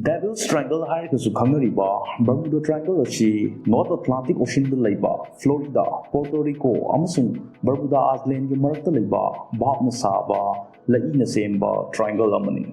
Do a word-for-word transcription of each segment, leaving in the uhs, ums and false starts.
Devil's Triangle ꯍꯥꯏꯔꯒꯁꯨ ꯈꯪꯅꯔꯤꯕ Bermuda Triangle ꯑꯁꯤ North Atlantic Oceanꯗ ꯂꯩꯕ Florida, Puerto Rico ꯑꯃꯁꯨꯡ Bermuda Islandꯒꯤ ꯃꯔꯛꯇ ꯂꯩꯕ ꯚꯥꯞꯅ ꯁꯥꯕ ꯂꯩꯏꯅ ꯁꯦꯝꯕ triangle ꯑꯃꯅꯤ꯫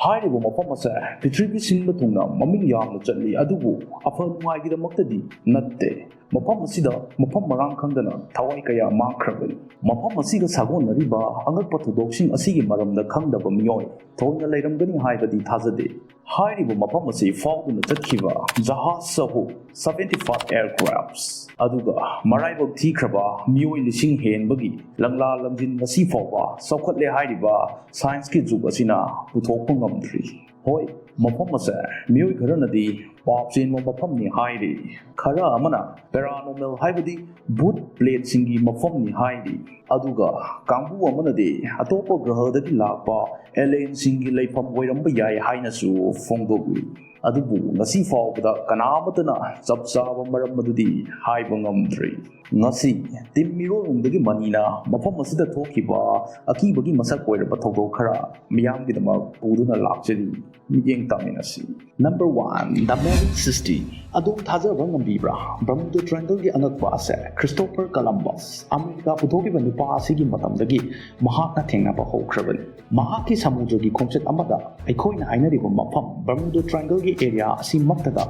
ꯍꯥꯏꯔꯤꯕ ꯃꯐꯝ ꯑꯁꯦ ꯄ꯭ꯔꯤꯊꯤꯕꯤ ꯁꯤꯟꯕ ꯊꯨꯡꯅ ꯃꯃꯤꯡ ꯌꯥꯝꯅ ꯆꯠꯂꯤ, ꯑꯗꯨꯕꯨ ꯑꯐ ꯅꯨꯡꯉꯥꯏꯒꯤꯗꯃꯛꯇꯗꯤ ꯅꯠꯇꯦ꯫ ꯃꯐꯝ ꯑꯁꯤꯗ ꯃꯐꯝ ꯃꯔꯥꯡ ꯈꯪꯗꯅ ꯊꯋꯥꯏ ꯀꯌꯥ ꯃꯥꯡꯈ꯭ꯔꯕꯅꯤ꯫ ꯃꯐꯝ ꯑꯁꯤꯒ ꯁꯥꯒꯣꯟꯅꯔꯤꯕ ꯑꯉꯛꯄ ꯊꯧꯗꯣꯛꯁꯤꯡ ꯑꯁꯤꯒꯤ ꯃꯔꯝꯗ ꯈꯪꯗꯕ ꯃꯤꯑꯣꯏ ꯊꯣꯏꯅ ꯂꯩꯔꯝꯒꯅꯤ ꯍꯥꯏꯕꯗꯤ ꯊꯥꯖꯗꯦ꯫ ꯍꯥꯏꯔꯤꯕ ꯃꯐꯝ ꯑꯁꯤ ꯐꯥꯎꯗꯨꯅ ꯆꯠꯈꯤꯕ ꯖꯍꯥꯖ ꯆꯍꯨꯝ, seventy five aircrafts, ꯑꯗꯨꯒ ꯃꯔꯥꯏꯕꯛ ꯊꯤꯈ꯭ꯔꯕ ꯃꯤꯑꯣꯏ ꯂꯤꯁꯤꯡ ꯍꯦꯟꯕꯒꯤ ꯂꯪꯂꯥ ꯂꯝꯖꯤꯟ ꯉꯁꯤ ꯐꯥꯎꯕ ꯆꯥꯎꯈꯠꯂꯦ ꯍꯥꯏꯔꯤꯕ scienceꯀꯤ ꯖꯨꯛ ꯑꯁꯤꯅ ꯄꯨꯊꯣꯛꯄ ꯉꯝꯗ꯭ꯔꯤ꯫ ꯍꯣꯏ, ꯃꯐꯝ ꯑꯁꯦ ꯃꯤꯑꯣꯏ ꯈꯔꯅꯗꯤ ꯄꯥꯞ ꯆꯦꯟꯕ ꯃꯐꯝꯅꯤ ꯍꯥꯏꯔꯤ, ꯈꯔ ꯑꯃꯅ paranormal ꯍꯥꯏꯕꯗꯤ ꯚꯨꯠ ꯄ꯭ꯂꯦꯠꯁꯤꯡꯒꯤ ꯃꯐꯝꯅꯤ ꯍꯥꯏꯔꯤ, ꯑꯗꯨꯒ ꯀꯥꯡꯕꯨ ꯑꯃꯅꯗꯤ ꯑꯇꯣꯞꯄ ꯒ꯭ꯔꯍꯗꯒꯤ ꯂꯥꯛꯄ alienꯁꯤꯡꯒꯤ ꯂꯩꯐꯝ ꯑꯣꯏꯔꯝꯕ ꯌꯥꯏ ꯍꯥꯏꯅꯁꯨ ꯐꯣꯡꯗꯣꯛꯂꯤ꯫ ꯑꯗꯨꯕꯨ ꯉꯁꯤ ꯐꯥꯎꯕꯗ ꯀꯅꯥꯃꯠꯇꯅ ꯆꯞ ꯆꯥꯕ ꯃꯔꯝ ꯑꯗꯨꯗꯤ ꯍꯥꯏꯕ ꯉꯝꯗ꯭ꯔꯤ꯫ ꯉꯁꯤ ꯇꯤꯝ ꯃꯤꯔꯣꯜꯔꯣꯝꯗꯒꯤ ꯃꯅꯤꯅ ꯃꯐꯝ ꯑꯁꯤꯗ ꯊꯣꯛꯈꯤꯕ ꯑꯀꯤꯕꯒꯤ ꯃꯁꯛ ꯑꯣꯏꯔꯕ ꯊꯧꯗꯣꯛ ꯈꯔ ꯃꯤꯌꯥꯝꯒꯤꯗꯃꯛ ꯄꯨꯗꯨꯅ ꯂꯥꯛꯆꯔꯤ꯫ ꯃꯤꯠꯌꯦꯡ ꯇꯥꯃꯤꯟꯅꯁꯤ꯫ Number one, The Merry Sixty꯫ ꯑꯗꯣꯝ ꯊꯥꯖꯕ ꯉꯝꯕꯤꯕ꯭ꯔꯥ? Bermuda Triangleꯒꯤ ꯑꯉꯛꯄ ꯑꯁꯦ Christopher Columbus, ꯑꯃꯦꯔꯤꯀꯥ ꯄꯨꯊꯣꯛꯈꯤꯕ ꯅꯨꯄꯥ ꯑꯁꯤꯒꯤ ꯃꯇꯝꯗꯒꯤ ꯃꯍꯥꯛꯅ ꯊꯦꯡꯅꯕ ꯍꯧꯈ꯭ꯔꯕꯅꯤ꯫ ꯃꯍꯥꯛꯀꯤ ꯁꯃꯨꯗ꯭ꯔꯒꯤ ꯈꯣꯡꯆꯠ ꯑꯃꯗ ꯑꯩꯈꯣꯏꯅ ꯍꯥꯏꯅꯔꯤꯕ ꯃꯐꯝ Bermuda Triangleꯒꯤ area ꯑꯁꯤꯃꯛꯇꯗ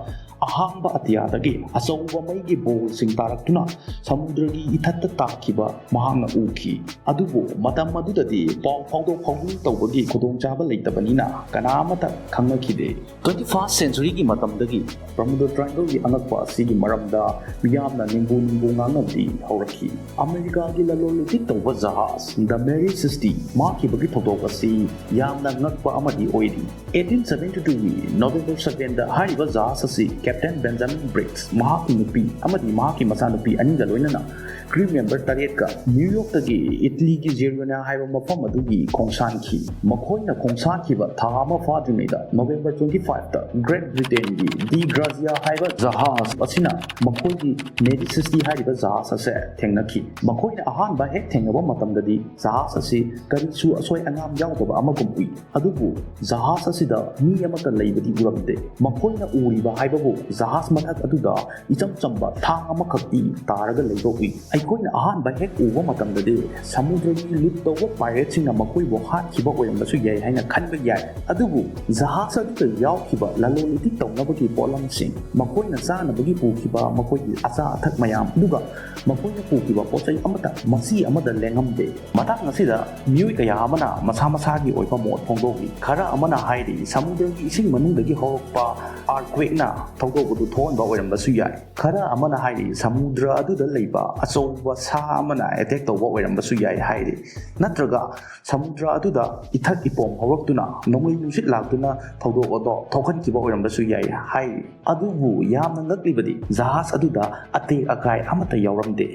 ꯑꯍꯥꯡꯕ ꯑꯇꯤꯌꯥꯗꯒꯤ ꯑꯆꯧꯕ ꯃꯩꯒꯤ ꯕꯣꯜꯁꯤꯡ ꯇꯥꯔꯛꯇꯨꯅ ꯁꯃꯨꯗ꯭ꯔꯒꯤ ꯏꯊꯠꯇ ꯇꯥꯈꯤꯕ ꯃꯍꯥꯛꯅ ꯎꯈꯤ꯫ ꯑꯗꯨꯕꯨ ꯃꯇꯝ ꯑꯗꯨꯗꯗꯤ ꯄꯥꯎ ꯐꯥꯎꯗꯣꯛ ꯐꯥꯎꯖꯤꯟ ꯇꯧꯕꯒꯤ ꯈꯨꯗꯣꯡꯆꯥꯕ ꯂꯩꯇꯕꯅꯤꯅ ꯀꯅꯥ ꯑꯃꯠꯇ ꯈꯪꯅꯈꯤꯗꯦ꯫ Twenty first centuryꯒꯤ ꯃꯇꯝꯗꯒꯤ Bermuda Triangleꯒꯤ ꯑꯉꯛꯄ ꯑꯁꯤꯒꯤ ꯃꯔꯝꯗ ꯃꯤꯌꯥꯝꯅ ꯅꯤꯡꯕꯨ ꯅꯤꯡꯕꯨ ꯉꯥꯡꯅꯕꯗꯤ ꯍꯧꯔꯛꯈꯤ꯫ ꯑꯃꯦꯔꯤꯀꯥꯒꯤ ꯂꯂꯣꯟ ꯏꯇꯤꯛ ꯇꯧꯕ ꯖꯍꯥꯖ The Merry Sixty ꯃꯥꯡꯈꯤꯕꯒꯤ ꯊꯧꯗꯣꯛ ꯑꯁꯤ ꯌꯥꯝꯅ ꯉꯛꯄ ꯑꯃꯗꯤ ꯑꯣꯏꯔꯤ꯫ Eighteen seventy twoꯒꯤ November ꯁꯚꯦꯟꯗ ꯍꯥꯏꯔꯤꯕ ꯖꯍꯥꯖ ꯑꯁꯤ ꯀꯦꯞꯇꯦꯟ ꯕꯦꯟꯖꯥꯃꯤꯟ ꯕ꯭ꯔꯤꯒꯁ, ꯃꯍꯥꯛꯀꯤ ꯅꯨꯄꯤ ꯑꯃꯗꯤ ꯃꯍꯥꯛꯀꯤ ꯃꯆꯥꯅꯨꯄꯤ ꯑꯅꯤꯒ ꯂꯣꯏꯅꯅ crew member ꯇꯔꯦꯠꯀ ꯅ꯭ꯌꯨ ꯌꯣꯔꯛꯇꯒꯤ ꯏꯇꯂꯤꯒꯤ ꯖꯦꯔꯣꯅꯥ ꯍꯥꯏꯕ ꯃꯐꯝ ꯑꯗꯨꯒꯤ ꯈꯣꯡꯁꯥꯟꯈꯤ꯫ ꯃꯈꯣꯏꯅ ꯈꯣꯡꯁꯥꯟꯈꯤꯕ ꯊꯥ ꯑꯃ ꯐꯥꯗ꯭ꯔꯤꯉꯩꯗ, ꯅꯣꯕꯦꯝꯕꯔ twenty five ꯇ, ꯒ꯭ꯔꯦꯠ ꯕ꯭ꯔꯤꯇꯦꯟꯒꯤ ꯗꯤ ꯒ꯭ꯔꯥꯖꯤꯌꯥ ꯍꯥꯏꯕ ꯖꯍꯥꯖ ꯑꯁꯤꯅ ꯃꯈꯣꯏꯒꯤ ꯃꯦꯗꯤꯁꯤꯁꯇꯤ ꯍꯥꯏꯔꯤꯕ ꯖꯍꯥꯖ ꯑꯁꯦ ꯊꯦꯡꯅꯈꯤ꯫ ꯃꯈꯣꯏꯅ ꯑꯍꯥꯟꯕ ꯍꯦꯛ ꯊꯦꯡꯅꯕ ꯃꯇꯝꯗꯗꯤ ꯖꯍꯥꯖ ꯑꯁꯤ ꯀꯔꯤꯁꯨ ꯑꯁꯣꯏ ꯑꯉꯥꯝ ꯌꯥꯎꯗꯕ ꯑꯃꯒꯨꯝ ꯎꯏ꯫ ꯑꯗꯨꯕꯨ ꯖꯍꯥꯖ ꯑꯁꯤꯗ ꯃꯤ ꯑꯃꯠꯇ ꯂꯩꯕꯗꯤ ꯎꯔꯝꯗꯦ꯫ ꯃꯈꯣꯏꯅ ꯎꯔꯤꯕ ꯍꯥꯏꯕꯕꯨ ꯖꯍꯥꯖ ꯃꯊꯛ ꯑꯗꯨꯗ ꯏꯆꯝ ꯆꯝꯕ ꯊꯥꯡ ꯑꯃꯈꯛꯇꯤ ꯇꯥꯔꯒ ꯂꯩꯕ ꯎꯏ꯫ ꯑꯩꯈꯣꯏꯅ ꯑꯍꯥꯟꯕ ꯍꯦꯛ ꯎꯕ ꯃꯇꯝꯗꯗꯤ ꯁꯃꯨꯗ꯭ꯔꯒꯤ ꯂꯨꯠ ꯇꯧꯕ ꯄꯥꯏꯔꯦꯠꯁꯤꯡꯅ ꯃꯈꯣꯏꯕꯨ ꯍꯥꯠꯈꯤꯕ ꯑꯣꯏꯔꯝꯕꯁꯨ ꯌꯥꯏ ꯍꯥꯏꯅ ꯈꯟꯕ ꯌꯥꯏ꯫ ꯑꯗꯨꯕꯨ ꯖꯍꯥꯖ ꯑꯗꯨꯗ ꯌꯥꯎꯈꯤꯕ ꯂꯂꯣꯟ ꯏꯇꯤꯛ ꯇꯧꯅꯕꯒꯤ ꯄꯣꯠꯂꯝꯁꯤꯡ, ꯃꯈꯣꯏꯅ ꯆꯥꯅꯕꯒꯤ ꯄꯨꯈꯤꯕ ꯃꯈꯣꯏꯒꯤ ꯑꯆꯥ ꯑꯊꯛ ꯃꯌꯥꯝ, ꯑꯗꯨꯒ ꯃꯈꯣꯏꯅ ꯄꯨꯈꯤꯕ ꯄꯣꯠ ꯆꯩ ꯑꯃꯠꯇ ꯃꯆꯤ ꯑꯃꯗ ꯂꯦꯡꯉꯝꯗꯦ꯫ ꯃꯇꯥꯡ ꯑꯁꯤꯗ ꯃꯤꯑꯣꯏ ꯀꯌꯥ ꯑꯃꯅ ꯃꯁꯥ ꯃꯁꯥꯒꯤ ꯑꯣꯏꯕ ꯃꯣꯠ ꯐꯣꯡꯗꯣꯛꯂꯤ꯫ ꯈꯔ ꯑꯃꯅ ꯍꯥꯏꯔꯤ, ꯁꯃꯨꯗ꯭ꯔꯒꯤ ꯏꯁꯤꯡ ꯃꯅꯨꯡꯗꯒꯤ ꯍꯧꯔꯛꯄ ꯑꯥꯔꯊꯀ꯭ꯋꯦꯛꯅ ꯊꯧꯗꯣꯛ ꯑꯗꯨ ꯊꯣꯛꯍꯟꯕ ꯑꯣꯏꯔꯝꯕꯁꯨ ꯌꯥꯏ꯫ ꯈꯔ ꯑꯃꯅ ꯍꯥꯏꯔꯤ, ꯁꯃꯨꯗ꯭ꯔ ꯑꯗꯨꯗ ꯂꯩꯕ ꯑꯆꯧꯕ ꯁꯥ ꯑꯃꯅ ꯑꯦꯇꯦꯛ ꯇꯧꯕ ꯑꯣꯏꯔꯝꯕꯁꯨ ꯌꯥꯏ ꯍꯥꯏꯔꯤ꯫ ꯅꯠꯇ꯭ꯔꯒ ꯁꯃꯨꯗ꯭ꯔ ꯑꯗꯨꯗ ꯏꯊꯛ ꯏꯄꯣꯝ ꯍꯧꯔꯛꯇꯨꯅ ꯅꯣꯡꯂꯩ ꯅꯨꯡꯁꯤꯠ ꯂꯥꯛꯇꯨꯅ ꯊꯧꯗꯣꯛ ꯑꯗꯣ ꯊꯣꯛꯍꯟꯈꯤꯕ ꯑꯣꯏꯔꯝꯕꯁꯨ ꯌꯥꯏ ꯍꯥꯏꯔꯤ꯫ ꯑꯗꯨꯕꯨ ꯌꯥꯝꯅ ꯉꯛꯂꯤꯕꯗꯤ, ꯖꯍꯥꯖ ꯑꯗꯨꯗ ꯑꯇꯦꯛ ꯑꯀꯥꯏ ꯑꯃꯠꯇ ꯌꯥꯎꯔꯝꯗꯦ꯫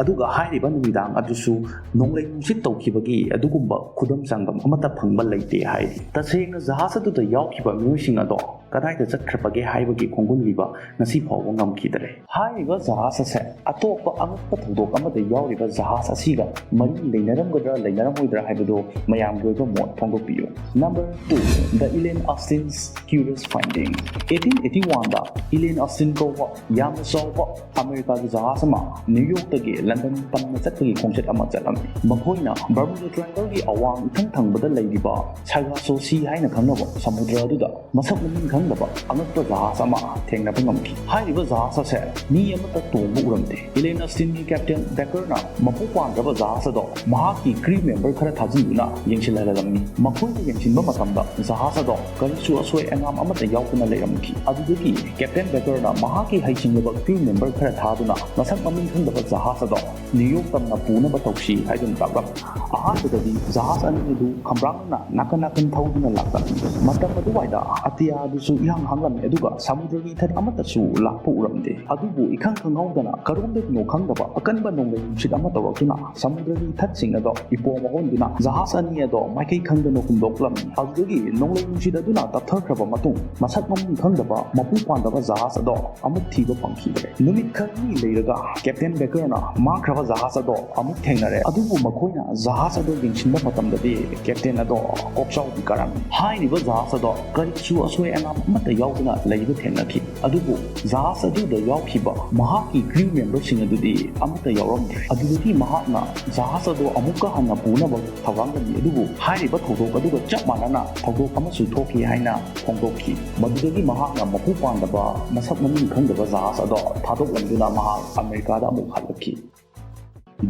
ꯑꯗꯨꯒ ꯍꯥꯏꯔꯤꯕ ꯅꯨꯃꯤꯗꯥꯡ ꯑꯗꯨꯁꯨ ꯅꯣꯡꯂꯩ ꯅꯨꯡꯁꯤꯠ ꯇꯧꯈꯤꯕꯒꯤ ꯑꯗꯨꯒꯨꯝꯕ ꯈꯨꯗꯝ ꯆꯥꯡꯗꯝ ꯑꯃꯠꯇ ꯐꯪꯕ ꯂꯩꯇꯦ ꯍꯥꯏꯔꯤ꯫ ꯇꯁꯦꯡꯅ ꯖꯍꯥꯖ ꯑꯗꯨꯗ ꯌꯥꯎꯈꯤꯕ ꯃꯤꯑꯣꯏꯁꯤꯡ ꯑꯗꯣ ꯀꯗꯥꯏꯗ ꯆꯠꯈ꯭ꯔꯕꯒꯦ ꯍꯥꯏꯕꯒꯤ ꯈꯣꯡꯒꯨꯜ ꯂꯤꯕ ꯉꯁꯤ ꯐꯥꯎꯕ ꯉꯝꯈꯤꯗꯔꯦ꯫ ꯍꯥꯏꯔꯤꯕ ꯖꯍꯥꯖ ꯑꯁꯦ ꯑꯇꯣꯞꯄ ꯑꯉꯛꯄ ꯊꯧꯗꯣꯛ ꯑꯃꯗ ꯌꯥꯎꯔꯤꯕ ꯖꯍꯥꯖ ꯑꯁꯤꯒ ꯃꯔꯤ ꯂꯩꯅꯔꯝꯒꯗ꯭ꯔꯥ ꯂꯩꯅꯔꯝꯃꯣꯏꯗ꯭ꯔꯥ ꯍꯥꯏꯕꯗꯨ ꯃꯌꯥꯝꯒꯤ ꯑꯣꯏꯕ ꯃꯣꯠ ꯐꯣꯡꯗꯣꯛꯄꯤꯌꯨ꯫ Number two, the Ellen Austen's curious finding. Eighteen eighty one the Ellen Austen ꯀꯧꯕ ꯌꯥꯝꯅ ꯆꯥꯎꯕ ꯑꯃꯦꯔꯤꯀꯥꯒꯤ ꯖꯍꯥꯖ ꯑꯃ ꯅ꯭ꯌꯨ ꯌꯣꯔꯛꯇꯒꯤ ꯂꯟꯗꯟ ꯇꯝꯅ ꯆꯠꯄꯒꯤ ꯈꯣꯡꯆꯠ ꯑꯃ ꯆꯠꯂꯝꯃꯤ꯫ ꯃꯈꯣꯏꯅ ꯕꯔꯃꯨꯗꯥ ꯇ꯭ꯔꯥꯏꯡꯒꯜꯒꯤ ꯑꯋꯥꯡ ꯏꯊꯪ ꯊꯪꯕꯗ ꯂꯩꯔꯤꯕ ꯁꯔꯒꯥꯁꯣ ꯁꯤ ꯍꯥꯏꯅ ꯈꯪꯅꯕ ꯁꯃꯨꯗ꯭ꯔ ꯑꯗꯨꯗ ꯃꯁꯛ ꯃꯃꯤꯡ ꯈꯪꯗꯕ ꯑꯉꯛꯄ ꯖꯍꯥꯖ ꯑꯃ ꯊꯦꯡꯅꯕ ꯉꯝꯈꯤ꯫ ꯍꯥꯏꯔꯤꯕ ꯖꯍꯥꯖ ꯑꯁꯦ ꯃꯤ ꯑꯃꯠꯇ ꯇꯣꯡꯕ ꯎꯔꯝꯗꯦ꯫ ꯏꯂꯦꯟ ꯑꯁꯇꯤꯟꯒꯤ ꯀꯦꯞꯇꯦꯟ ꯕꯦꯀꯔꯅ ꯃꯄꯨ ꯄꯥꯟꯗ꯭ꯔꯕ ꯖꯍꯥꯖ ꯑꯗꯣ ꯃꯍꯥꯛꯀꯤ crew member ꯈꯔ ꯊꯥꯖꯤꯟꯗꯨꯅ ꯌꯦꯡꯁꯤꯜꯍꯜꯂꯝꯃꯤ꯫ ꯃꯈꯣꯏꯅ ꯌꯦꯡꯁꯤꯟꯕ ꯃꯇꯝꯗ ꯖꯍꯥꯖ ꯑꯗꯣ ꯀꯔꯤꯁꯨ ꯑꯁꯣꯏ ꯑꯉꯥꯝ ꯑꯃꯠꯇ ꯌꯥꯎꯗꯅ ꯂꯩꯔꯝꯈꯤ꯫ ꯑꯗꯨꯗꯒꯤ ꯀꯦꯞꯇꯦꯟ ꯕꯦꯀꯔꯅ ꯃꯍꯥꯛꯀꯤ ꯍꯩꯁꯤꯡꯂꯕ crew member ꯈꯔ ꯊꯥꯗꯨꯅ ꯃꯁꯛ ꯃꯃꯤꯡ ꯈꯪꯗꯕ ꯖꯍꯥꯖ ꯑꯗꯣ ꯅ꯭ꯌꯨ ꯌꯣꯔꯛ ꯇꯝꯅ ꯄꯨꯅꯕ ꯇꯧꯁꯤ ꯍꯥꯏꯗꯨꯅ ꯇꯥꯛꯂꯝꯃꯤ꯫ ꯑꯍꯥꯟꯕꯗꯗꯤ ꯖꯍꯥꯖ ꯑꯅꯤ ꯑꯗꯨ ꯈꯝꯕ꯭ꯔꯥꯡꯅ ꯅꯥꯀꯟ ꯅꯥꯀꯟ ꯊꯧꯗꯨꯅ ꯂꯥꯛꯂꯝꯃꯤ꯫ ꯃꯇꯝ ꯑꯗꯨꯋꯥꯏꯗ ꯑꯇꯤꯌꯥ ꯑꯗꯨꯁꯨ ꯏꯍꯥꯡ ꯍꯥꯡꯂꯝꯃꯤ, ꯑꯗꯨꯒ ꯁꯃꯨꯗ꯭ꯔꯒꯤ ꯏꯊꯠ ꯑꯃꯠꯇꯁꯨ ꯂꯥꯛꯄ ꯎꯔꯝꯗꯦ꯫ ꯑꯗꯨꯕꯨ ꯏꯈꯪ ꯈꯪꯍꯧꯗꯅ ꯀꯔꯣꯝꯗꯒꯤꯅꯣ ꯈꯪꯗꯕ ꯑꯀꯟꯕ ꯅꯣꯡꯂꯩ ꯅꯨꯡꯁꯤꯠ ꯑꯃ ꯇꯧꯔꯛꯇꯨꯅ ꯁꯃꯨꯗ꯭ꯔꯒꯤ ꯏꯊꯠꯁꯤꯡ ꯑꯗꯣ ꯏꯄꯣꯝ ꯑꯣꯟꯗꯨꯅ ꯖꯍꯥꯖ ꯑꯅꯤ ꯑꯗꯣ ꯃꯥꯏꯀꯩ ꯈꯪꯗꯅ ꯍꯨꯝꯗꯣꯛꯂꯝꯃꯤ꯫ ꯑꯗꯨꯗꯒꯤ ꯅꯣꯡꯂꯩ ꯅꯨꯡꯁꯤꯠ ꯑꯗꯨꯅ ꯇꯞꯊꯈ꯭ꯔꯕ ꯃꯇꯨꯡ, ꯃꯁꯛ ꯃꯃꯤꯡ ꯈꯪꯗꯕ ꯃꯄꯨ ꯄꯥꯟꯗꯕ ꯖꯍꯥꯖ ꯑꯗꯣ ꯑꯃꯨꯛ ꯊꯤꯕ ꯐꯪꯈꯤꯗ꯭ꯔꯦ꯫ ꯅꯨꯃꯤꯠ ꯈꯔꯅꯤ ꯂꯩꯔꯒ ꯀꯦꯞꯇꯦꯟ ꯕꯦꯀꯔꯅ ꯃꯥꯡꯈ꯭ꯔꯕ ꯖꯍꯥꯖ ꯑꯗꯣ ꯑꯃꯨꯛ ꯊꯦꯡꯅꯔꯦ꯫ ꯑꯗꯨꯕꯨ ꯃꯈꯣꯏꯅ ꯖꯍꯥꯖ ꯑꯗꯨ ꯌꯦꯡꯁꯤꯟꯕ ꯃꯇꯝꯗꯗꯤ ꯀꯦꯞꯇꯦꯟ ꯑꯗꯣ ꯀꯣꯛꯆꯥꯎꯕꯤ ꯀꯥꯔꯝꯃꯤ꯫ ꯍꯥꯏꯔꯤꯕ ꯖꯍꯥꯖ ꯑꯗꯣ ꯀꯔꯤꯁꯨ ꯑꯁꯣꯏ ꯑꯉꯥꯝ ꯑꯃꯠꯇ ꯌꯥꯎꯗꯅ ꯂꯩꯕ ꯊꯦꯡꯅꯈꯤ꯫ ꯑꯗꯨꯕꯨ ꯖꯍꯥꯖ ꯑꯗꯨꯗ ꯌꯥꯎꯈꯤꯕ ꯃꯍꯥꯛꯀꯤ crew memberꯁꯤꯡ ꯑꯗꯨꯗꯤ ꯑꯃꯠꯇ ꯌꯥꯎꯔꯝꯗ꯭ꯔꯦ꯫ ꯑꯗꯨꯗꯒꯤ ꯃꯍꯥꯛꯅ ꯖꯍꯥꯖ ꯑꯗꯨ ꯑꯃꯨꯛꯀ ꯍꯟꯅ ꯄꯨꯅꯕ ꯊꯧꯔꯥꯡꯂꯝꯃꯤ꯫ ꯑꯗꯨꯕꯨ ꯍꯥꯏꯔꯤꯕ ꯊꯧꯗꯣꯛ ꯑꯗꯨꯒ ꯆꯞ ꯃꯥꯟꯅꯅ ꯊꯧꯗꯣꯛ ꯑꯃꯁꯨ ꯊꯣꯛꯈꯤ ꯍꯥꯏꯅ ꯐꯣꯡꯗꯣꯛꯈꯤ꯫ ꯃꯗꯨꯗꯒꯤ ꯃꯍꯥꯛꯅ ꯃꯄꯨ ꯄꯥꯟꯗꯕ, ꯃꯁꯛ ꯃꯃꯤꯡ ꯈꯪꯗꯕ ꯖꯍꯥꯖ ꯑꯗꯣ ꯊꯥꯗꯣꯛꯂꯝꯗꯨꯅ ꯃꯍꯥꯛ ꯑꯃꯦꯔꯤꯀꯥꯗ ꯑꯃꯨꯛ ꯍꯜꯂꯛꯈꯤ꯫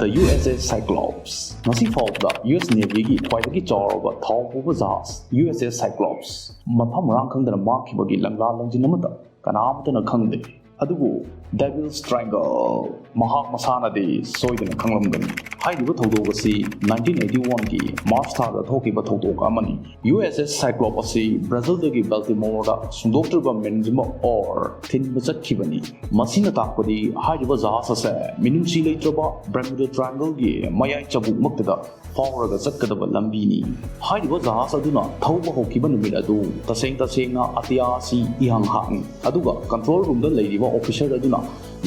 The USS Cyclops꯫ ꯉꯁꯤ ꯐꯥꯎꯕꯗ U S Navyꯒꯤ ꯈ꯭ꯋꯥꯏꯗꯒꯤ ꯆꯥꯎꯔꯕ ꯊꯥꯎ ꯄꯨꯕ ꯖꯍꯥꯖ U S S Cyclops ꯃꯐꯝ ꯃꯔꯥꯡ ꯈꯪꯗꯅ ꯃꯥꯡꯈꯤꯕꯒꯤ ꯂꯪꯂꯥ ꯂꯪꯖꯤꯟ ꯑꯃꯠꯇ ꯀꯅꯥ ꯑꯃꯠꯇꯅ ꯈꯪꯗꯦ꯫ ꯑꯗꯨꯕꯨ Devil's Triangle ꯃꯍꯥꯛ ꯃꯁꯥꯅꯗꯤ ꯁꯣꯏꯗꯅ ꯈꯪꯂꯝꯒꯅꯤ꯫ ꯍꯥꯏꯔꯤꯕ ꯊꯧꯗꯣꯛ ꯑꯁꯤ nineteen eighty-oneꯒꯤ March ꯊꯥꯗ ꯊꯣꯛꯈꯤꯕ ꯊꯧꯗꯣꯛ ꯑꯃꯅꯤ꯫ U S S Cyclops ꯑꯁꯤ ꯕ꯭ꯔꯥꯖꯤꯜꯗꯒꯤ ꯕꯦꯜꯇꯤꯃꯣꯔꯗ ꯁꯨꯡꯗꯣꯛꯇ꯭ꯔꯤꯕ ꯃꯦꯟꯖꯤꯃ ꯑꯣꯔ ꯊꯤꯟꯕ ꯆꯠꯈꯤꯕꯅꯤ꯫ ꯃꯁꯤꯅ ꯇꯥꯛꯄꯗꯤ ꯍꯥꯏꯔꯤꯕ ꯖꯍꯥꯖ ꯑꯁꯦ ꯃꯤꯅꯨꯡꯁꯤ ꯂꯩꯇ꯭ꯔꯕ Bermuda Triangleꯒꯤ ꯃꯌꯥꯏ ꯆꯕꯨꯛꯃꯛꯇꯗ ꯐꯥꯎꯔꯒ ꯆꯠꯀꯗꯕ ꯂꯝꯕꯤꯅꯤ꯫ ꯍꯥꯏꯔꯤꯕ ꯖꯍꯥꯖ ꯑꯗꯨꯅ ꯊꯧꯕ ꯍꯧꯈꯤꯕ ꯅꯨꯃꯤꯠ ꯑꯗꯨ ꯇꯁꯦꯡ ꯇꯁꯦꯡꯅ ꯑꯇꯤꯌꯥ ꯑꯁꯤ ꯏꯍꯥꯡ ꯍꯥꯡꯏ, ꯑꯗꯨꯒ control roomꯗ ꯂꯩꯔꯤꯕ officer ꯑꯗꯨꯅ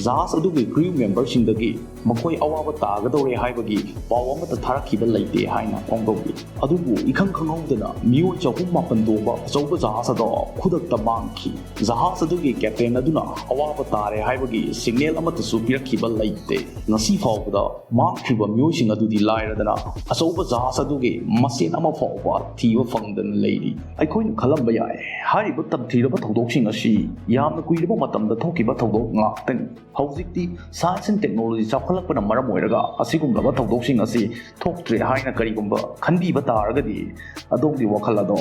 ꯖꯍꯥꯖ ꯑꯗꯨꯒꯤ crew memberꯁꯤꯡꯗꯒꯤ ꯃꯈꯣꯏ ꯑꯋꯥꯕ ꯇꯥꯒꯗꯧꯔꯦ ꯍꯥꯏꯕꯒꯤ ꯄꯥꯎ ꯑꯃꯠꯇ ꯊꯥꯔꯛꯈꯤꯕ ꯂꯩꯇꯦ ꯍꯥꯏꯅ ꯐꯣꯡꯗꯣꯛꯂꯤ꯫ ꯑꯗꯨꯕꯨ ꯏꯈꯪ ꯈꯪꯍꯧꯗꯅ ꯃꯤꯑꯣꯏ ꯆꯍꯨꯝ ꯃꯥꯄꯟ ꯇꯣꯡꯕ ꯑꯆꯧꯕ ꯖꯍꯥꯖ ꯑꯗꯣ ꯈꯨꯗꯛꯇ ꯃꯥꯡꯈꯤ꯫ ꯖꯍꯥꯖ ꯑꯗꯨꯒꯤ captain ꯑꯗꯨꯅ ꯑꯋꯥꯕ ꯇꯥꯔꯦ ꯍꯥꯏꯕꯒꯤ signal ꯑꯃꯠꯇꯁꯨ ꯄꯤꯔꯛꯈꯤꯕ ꯂꯩꯇꯦ꯫ ꯉꯁꯤ ꯐꯥꯎꯕꯗ ꯃꯥꯡꯈ꯭ꯔꯤꯕ ꯃꯤꯑꯣꯏꯁꯤꯡ ꯑꯗꯨꯗꯤ ꯂꯥꯏꯔꯗꯅ, ꯑꯆꯧꯕ ꯖꯍꯥꯖ ꯑꯗꯨꯒꯤ ꯃꯆꯦꯠ ꯑꯃ ꯐꯥꯎꯕ ꯊꯤꯕ ꯐꯪꯗꯅ ꯂꯩꯔꯤ꯫ ꯑꯩꯈꯣꯏꯅ ꯈꯜꯂꯝꯕ ꯌꯥꯏ, ꯍꯥꯏꯔꯤꯕ ꯇꯝꯊꯤꯔꯕ ꯊꯧꯗꯣꯛꯁꯤꯡ ꯑꯁꯤ ꯌꯥꯝꯅ ꯀꯨꯏꯔꯕ ꯃꯇꯝꯗ ꯊꯣꯛꯈꯤꯕ ꯊꯧꯗꯣꯛ ꯉꯥꯛꯇꯅꯤ꯫ ꯍꯧꯖꯤꯛꯇꯤ science and technology ꯆꯥꯎꯈꯠꯂꯛꯄꯅ ꯃꯔꯝ ꯑꯣꯏꯔꯒ ꯑꯁꯤꯒꯨꯝꯂꯕ ꯊꯧꯗꯣꯛꯁꯤꯡ ꯑꯁꯤ ꯊꯣꯛꯇ꯭ꯔꯦ ꯍꯥꯏꯅ ꯀꯔꯤꯒꯨꯝꯕ ꯈꯟꯕꯤꯕ ꯇꯥꯔꯒꯗꯤ, ꯑꯗꯣꯝꯒꯤ ꯋꯥꯈꯜ ꯑꯗꯣ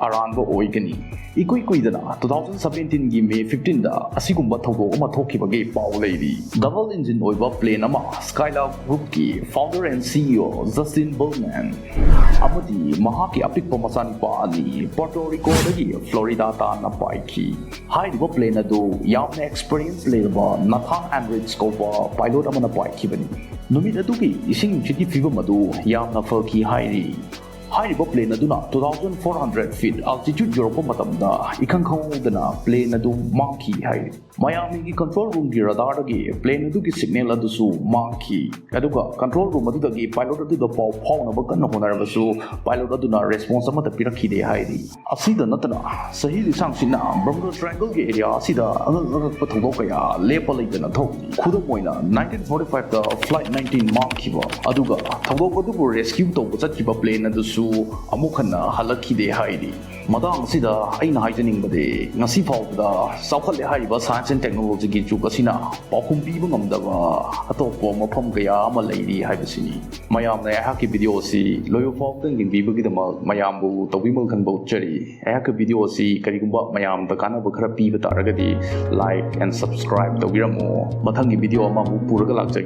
ꯑꯔꯥꯟꯕ ꯑꯣꯏꯒꯅꯤ꯫ ꯏꯀꯨꯏ ꯀꯨꯏꯗꯅ two thousand seventeenꯒꯤ May fifteenꯗ ꯑꯁꯤꯒꯨꯝꯕ ꯊꯧꯗꯣꯛ ꯑꯃ ꯊꯣꯛꯈꯤꯕꯒꯤ ꯄꯥꯎ ꯂꯩꯔꯤ꯫ Double engine ꯑꯣꯏꯕ plane ꯑꯃ Skylark Groupꯀꯤ founder and CEO Justin Burman ꯑꯃꯗꯤ ꯃꯍꯥꯛꯀꯤ ꯑꯄꯤꯛꯄ ꯃꯆꯥꯅꯨꯄꯥ ꯑꯅꯤ ꯄꯣꯔꯇꯣ ꯔꯤꯀꯣꯗꯒꯤ ꯐ꯭ꯂꯣꯔꯤꯗꯥ ꯇꯥꯟꯅ ꯄꯥꯏꯈꯤ꯫ ꯍꯥꯏꯔꯤꯕ ꯄ꯭ꯂꯦꯟ ꯑꯗꯨ ꯌꯥꯝꯅ ꯑꯦꯛꯁꯄꯔꯤꯌꯦꯟꯁ ꯂꯩꯔꯕ ꯅꯊꯥꯟ ꯑꯦꯟꯗ꯭ꯔꯤꯠꯁ ꯀꯧꯕ ꯄꯥꯏꯂꯣꯠ ꯑꯃꯅ ꯄꯥꯏꯈꯤꯕꯅꯤ꯫ ꯅꯨꯃꯤꯠ ꯑꯗꯨꯒꯤ ꯏꯁꯤꯡ ꯅꯨꯡꯁꯤꯠꯀꯤ ꯐꯤꯕꯝ ꯑꯗꯨ ꯌꯥꯝꯅ ꯐꯈꯤ ꯍꯥꯏꯔꯤ꯫ ꯍꯥꯏꯔꯤꯕ ꯄ꯭ꯂꯦꯟ ꯑꯗꯨꯅ two thousand four hundred feet altitude ꯌꯧꯔꯛꯄ ꯃꯇꯝꯗ ꯏꯈꯪ ꯈꯪꯍꯧꯗꯅ ꯄ꯭ꯂꯦꯟ ꯑꯗꯨ ꯃꯥꯡꯈꯤ ꯍꯥꯏꯔꯤ꯫ ꯃꯌꯥꯃꯤꯒꯤ ꯀꯟꯇ꯭ꯔꯣꯜ ꯔꯨꯝꯒꯤ ꯔꯗꯥꯔꯗꯒꯤ ꯄ꯭ꯂꯦꯟ ꯑꯗꯨꯒꯤ ꯁꯤꯒꯅꯦꯜ ꯑꯗꯨꯁꯨ ꯃꯥꯡꯈꯤ꯫ ꯑꯗꯨꯒ ꯀꯟꯇ꯭ꯔꯣꯜ ꯔꯨꯝ ꯑꯗꯨꯗꯒꯤ ꯄꯥꯏꯂꯣꯠ ꯑꯗꯨꯗ ꯄꯥꯎ ꯐꯥꯎꯅꯕ ꯀꯟꯅ ꯍꯣꯠꯅꯔꯕꯁꯨ ꯄꯥꯏꯂꯣꯠ ꯑꯗꯨꯅ ꯔꯦꯁꯄꯣꯟꯁ ꯑꯃꯠꯇ ꯄꯤꯔꯛꯈꯤꯗꯦ ꯍꯥꯏꯔꯤ꯫ ꯑꯁꯤꯗ ꯅꯠꯇꯅ ꯆꯍꯤ ꯂꯤꯁꯥꯡꯁꯤꯠꯅ ꯕꯔꯃꯨꯗꯥ ꯇ꯭ꯔꯥꯏꯡꯒꯜꯒꯤ ꯑꯦꯔꯤꯌꯥ ꯑꯁꯤꯗ ꯑꯉꯛ ꯑꯉꯛꯄ ꯊꯧꯗꯣꯛ ꯀꯌꯥ ꯂꯦꯞꯄ ꯂꯩꯇꯅ ꯊꯣꯛꯂꯤ꯫ ꯈꯨꯗꯝ ꯑꯣꯏꯅ nineteen forty five ꯇ flight nineteen ꯃꯥꯡꯈꯤꯕ, ꯑꯗꯨꯒ ꯊꯧꯗꯣꯛ ꯑꯗꯨꯕꯨ ꯔꯦꯁꯀ꯭ꯌꯨ ꯇꯧꯕ ꯆꯠꯈꯤꯕ ꯄ꯭ꯂꯦꯟ ꯑꯗꯨꯁꯨ ꯑꯃꯨꯛ ꯍꯟꯅ ꯍꯜꯂꯛꯈꯤꯗꯦ ꯍꯥꯏꯔꯤ꯫ ꯃꯇꯥꯡ ꯑꯁꯤꯗ ꯑꯩꯅ ꯍꯥꯏꯖꯅꯤꯡꯕꯗꯤ, ꯉꯁꯤ ꯐꯥꯎꯕꯗ ꯆꯥꯎꯈꯠꯂꯦ ꯍꯥꯏꯔꯤꯕ ꯁꯥꯏꯟꯁ ꯑꯦꯟ ꯇꯦꯛꯅꯣꯂꯣꯖꯤꯒꯤ ꯖꯨꯒ ꯑꯁꯤꯅ ꯄꯥꯎꯈꯨꯝ ꯄꯤꯕ ꯉꯝꯗꯕ ꯑꯇꯣꯞꯄ ꯃꯐꯝ ꯀꯌꯥ ꯑꯃ ꯂꯩꯔꯤ ꯍꯥꯏꯕꯁꯤꯅꯤ꯫ ꯃꯌꯥꯝꯅ ꯑꯩꯍꯥꯛꯀꯤ ꯚꯤꯗꯤꯑꯣ ꯑꯁꯤ ꯂꯣꯏꯕ ꯐꯥꯎꯕꯗꯪ ꯌꯦꯡꯕꯤꯕꯒꯤꯗꯃꯛ ꯃꯌꯥꯝꯕꯨ ꯇꯧꯕꯤꯃꯜ ꯈꯪꯕ ꯎꯠꯆꯔꯤ꯫ ꯑꯩꯍꯥꯛꯀꯤ ꯚꯤꯗꯤꯑꯣ ꯑꯁꯤ ꯀꯔꯤꯒꯨꯝꯕ ꯃꯌꯥꯝꯗ ꯀꯥꯟꯅꯕ ꯈꯔ ꯄꯤꯕ ꯇꯥꯔꯒꯗꯤ, like and subscribe ꯇꯧꯕꯤꯔꯝꯃꯨ꯫ ꯃꯊꯪꯒꯤ ꯚꯤꯗꯤꯑꯣ ꯑꯃꯃꯨꯛ ꯄꯨꯔꯒ ꯂꯥꯛꯆꯒꯦ꯫